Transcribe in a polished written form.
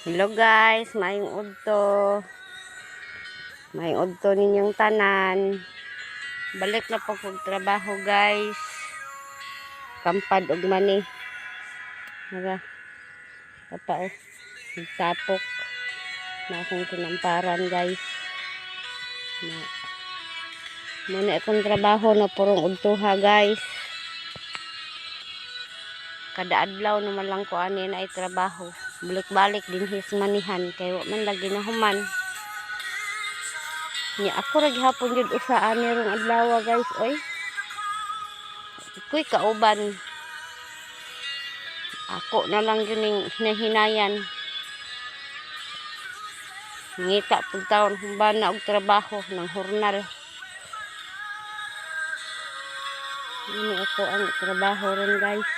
Hello guys, maayong udto. Maayong udto ninyong tanan. Balik na po kog trabaho, guys. Kampad og mani. Mara. Papa oh. Tapok na akong kinamparan, guys. Na muna akong trabaho na purong udtuha, guys. Kada adlaw naman lang ko ani na ay trabaho. Balik-balik dinhi sa manihan kay wa man lagi na human. Nya ako ra gihapon jud usa ani rong adlaw, guys, oy. Kuy kauban. Ako na lang yun ning nahinayan. Ngita pud taon humbana og trabaho ng hurnal. Ini ako ang trabaho ron, guys.